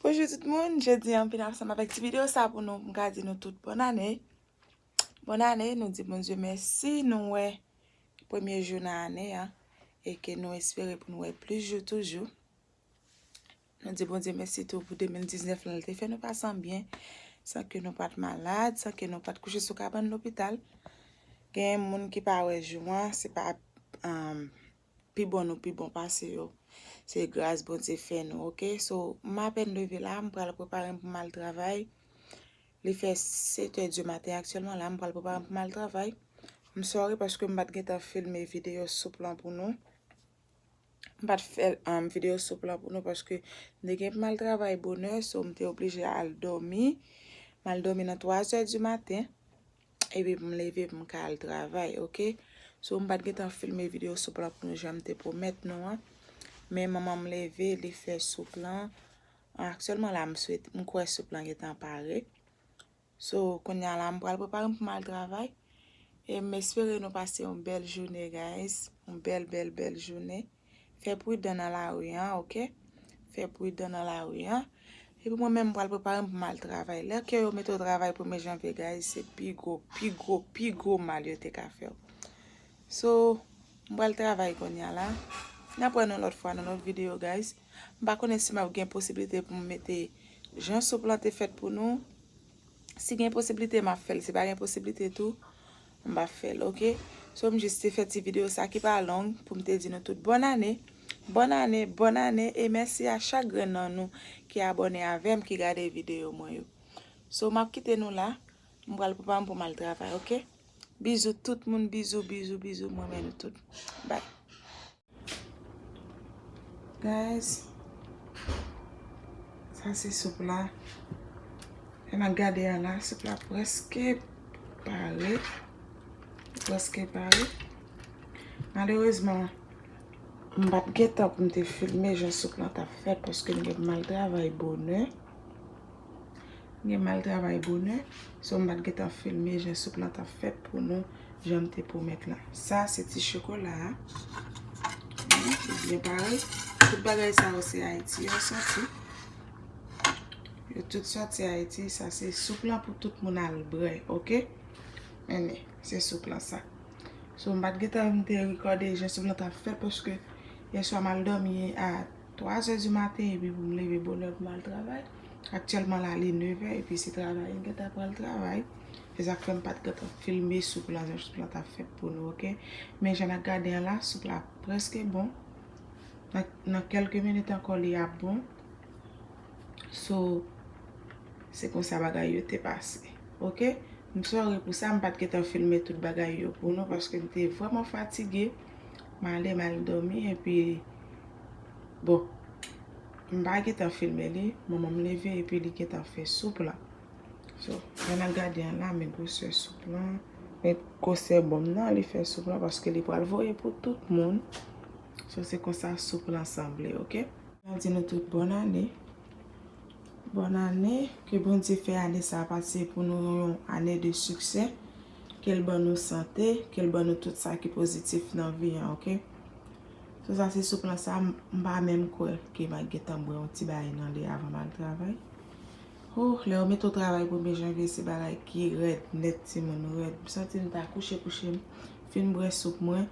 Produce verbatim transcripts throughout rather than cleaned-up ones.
Bonjou tout moun, jodi a m vin ansanm avèk ti videyo sa pou nou, m ka di nou tout bòn ane. Bòn ane, nou di Bondye mèsi, nou wè premye jou nan ane a, e ke nou espere pou nou wè plis jou toujou. Nou di Bondye mèsi tou pou de mil diznèf lan, li te fè nou pase an byen, san ke nou pa t malad, san ke nou pa t kouche sou kabann lopital. Genyen moun ki pa wè jou an, se pa, um, pi bon nou pi bon pase yo. Se gras Bondye fè nou, oke? So, m apèn leve la, m pral prepare m pou m al travay. Li fè sèt è di maten aktyèlman la, m pral prepare m pou m al travay. M sorry paske m pa t gentan filme videyo soup lan pou nou. M pa t fè, um, videyo soup lan pou nou paske m te gen pou m al travay bonè, so m te oblije al dòmi. M al dòmi nan twa zè di maten, epi pou m leve pou m ka al travay, oke? So, m pa t gentan filme videyo soup lan pou nou jan m te pwomèt nou an. Men manman m leve, li fè soup lan. Aktyèlman la, m swete, m kwè soup lan gentan pare. So, kounye a la, m pral prepare m pou m al travay. E m espere nou pase yon bèl jounen, guys. Yon bèl, bèl, bèl jounen. Fè pridan nan lari an, oke? Fè pridan nan lari an. Epi mwen menm, m pral prepare m pou m al travay. Lè ke yo mete w travay premye janvye, guys, se pi gwo, pi gwo, pi gwo mal yo te ka fè w. So, m pral travay kounye a la. N ap wè nou lòt fwa nan lòt videyo, guys. M pa konnen si m ap gen posiblite pou m mete jan soup lan te fèt pou nou. Si gen posiblite, m ap fè l. Si pa gen posiblite tou, m p ap fè l, oke? So, m jis te fè ti videyo sa ki pa long pou m te di nou tout bòn ane. Bòn ane, bòn ane, e mèsi a chak grenn nan nou ki abòne avè m, ki gade videyo mwen yo. So, m ap kite nou la. M pral prepare m pou m al travay, oke? Bizou tout moun, bizou, bizou, bizou, m renmen nou tout. Bye. Guys, sa se soup la. Jan n ap gade a la, soup la prèske pare. Prèske pare. Malerezman, m pa t gen tan pou m te filme jan soup lan t ap fèt paske m gen pou m al travay bonè. M gen m al travay bonè, so m pa t gentan filme jan soup lan t ap fèt pou nou, jan m te pwomèt la. Sa se ti chokola a. Wi, li byen pare. Tout bagay sa yo se Ayiti yo soti. Yo tout soti Ayiti. Sa se soup lan pou tout moun al bwè, oke? Men, se soup lan sa. So, m pa t gentan m te rekòde jan soup lan t ap fèt, paske yèswa m al dòmi a twa zè di maten, epi pou m leve bonè pou m al travay. Aktyèlman la, li nevè, epi se travay m gentan pral travay. Se sa k fè m pa t gentan filme soup lan, jan soup lan t ap fèt pou nou, oke? Men jan n ap gade an la, soup la prèske bon. Nan, nan kèlke minit ankò, li ap bon. So, se konsa bagay yo te pase. Oke? M sòri pou sa, m pa t gentan filme tout bagay yo pou nou, paske m te vrèman fatige. M ale, m al dòmi, epi, bon, m pa gentan filme li. Manman m leve, epi li gentan fè soup lan. So, jan n ap gade an la, men gwosè soup lan, men gwosè bonm nan, li fè soup lan, paske li pral voye pou tout moun. So, se konsa soup lan sanble, oke? N ap di nou tout bòn ane. Bòn ane, ke Bondye fè ane sa a pase pou nou yon ane de siksè. Ke l ban nou sante, ke l ban nou tout sa ki pozitif nan vi an, oke? So, sa se soup lan sa, m, m pa menm kwè ke m a gentan bwè yon ti bagay nan li avan m al travay. Oh, lè yo mete w travay premye janvye, se bagay ki rèd nèt, timoun, rèd. M santi m ta kouche, kouche, m fin bwè soup mwen,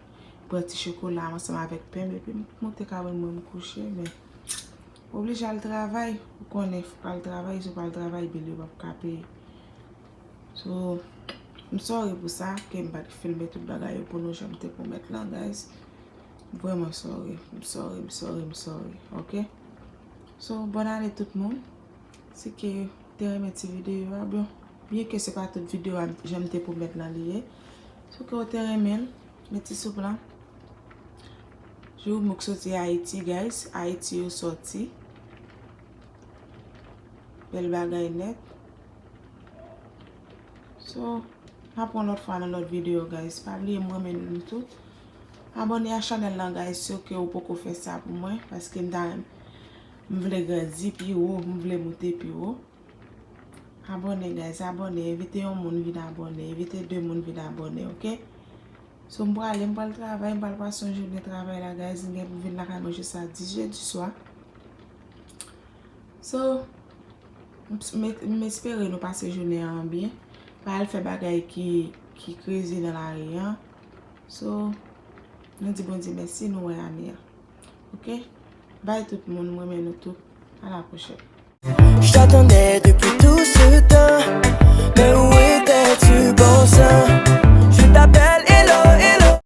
pran ti chokola m ansanm avèk pen m, epi m moute kabann mwen, m kouche, men oblije al travay, ou konnen, fòk al travay, si w pa al travay, bil yo p ap ka peye. So, m sòri pou sa, ke m pa t filme tout bagay yo pou nou jan m te pwomèt lan, guys. M vrèman sòri, m sòri, m sòri, m sòri, oke? So, bòn ane tout moun. Si ke w te renmen ti videyo a, bon, byen ke se pa tout videyo a jan m te pwomèt lan li ye. Si ke w te renmen l, met ti soup lan. Joumou k soti Ayiti, guys. Ayiti yo soti. Bèl bagay nèt. So, n ap wè yon lòt fwa nan lòt videyo, guys. Pa bliye m renmen nou tout. Abòne a chanèl lan, guys, si ke ou poko fè sa pou mwen, paske m ta, m vle grandi pi wo, m vle moute pi wo. Abòne, guys, abòne. Envite yon moun vin abòne. Envite de moun vin abòne, oke? So, m prale, m pral travay, m pral pase yon jounen travay la, guys. M gen pou vin lakay mwen jis a dis zè di swa. So, M, m, m espere nou pase jounen an byen. Pa al fè bagay ki, ki kreze nan lari an. So, nou di Bondye mèsi, nou wè ane an. Ok? Bye tout moun, m renmen nou tout. A la pwochèn. Je t'attendais depuis tout